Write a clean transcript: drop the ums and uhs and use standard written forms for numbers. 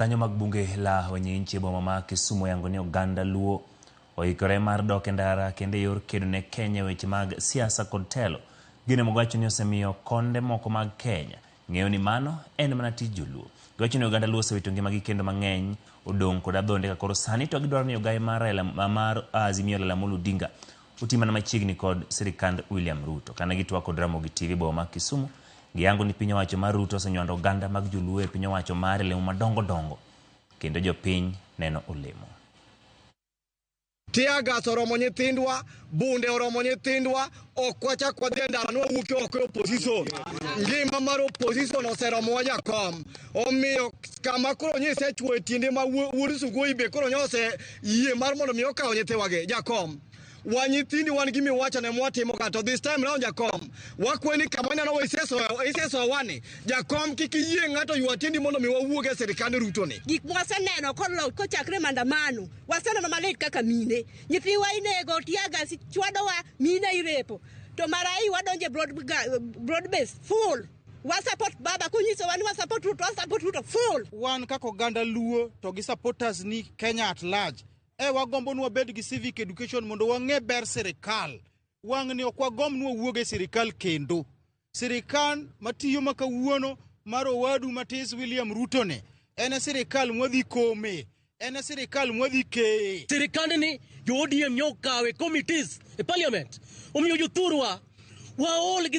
Jokanyo mag bunge la wenye nchi e boma ma Kisumu oyango ni oganda Luo oikore mar dok e ndara kendo e yor kedo ne Kenya e weche mag siasa kod telo. Gino magiwacho ni osemiyo konde moko mag Kenya ng'eyo ni mano en mana tij joluo. Giwacho ni oganda Luo osewito ngimagi kendo mang'eny odong' kod adhonde ka koro sani to gidwaro ni ogai mar Raila mar Azimio Raila Amolo Odinga oti mana machiegni kod sirikand William Ruto. Kane gitwak kod Ramogi TV boma ma Kisumu, giyango ni piny owacho mar Ruto osenywando oganda mag joluo e piny owacho mare lemo madongo dongo kendo jopiny neno olemo. Teargas oromo nyithindwa, bunde oromo nyithindwa, ok wachak wadhi e ndara ni wawuok oko e opposition. Ngima mar opposition oseromowa jakom. Omiyo kama koro nyisechuo e tiende ma wuod Sugoi be koro nyose yie mar mondo mi okaw nyithiwagi jakom. Wa nyithindi wan gimi wacho ne mwatimo ka to this time round jakom wakwayi ni kama ineno wa isesoyo wani jakom kik iyie ng'ato ywa tiendi mondo mi wawuog e sirikand Ruto ni. Gik mwaseneno kochakre maandamano waseneno malit kaka mine nyithiwa inego teargas chwadowa mine irepo to mara hii wadonje broad base full wa support baba kunyisowa ni wa support Ruto, wa support Ruto full. Wan kaka oganda Luo to gi supporters ni Kenya at large e wagombo ni wabed gi civic education mondo wang'e ber sirikal. Wang'ni ok wagomb ni wawuog e sirikal kendo. Sirikal matiyo ma kawuono mar owadu matis William Ruto ni en e sirikal mwadhi kome, en e sirikal mwadhi keye. Sirikandni jo ODM nyokawe committees e parliament. Omiyo jothurwa waol gi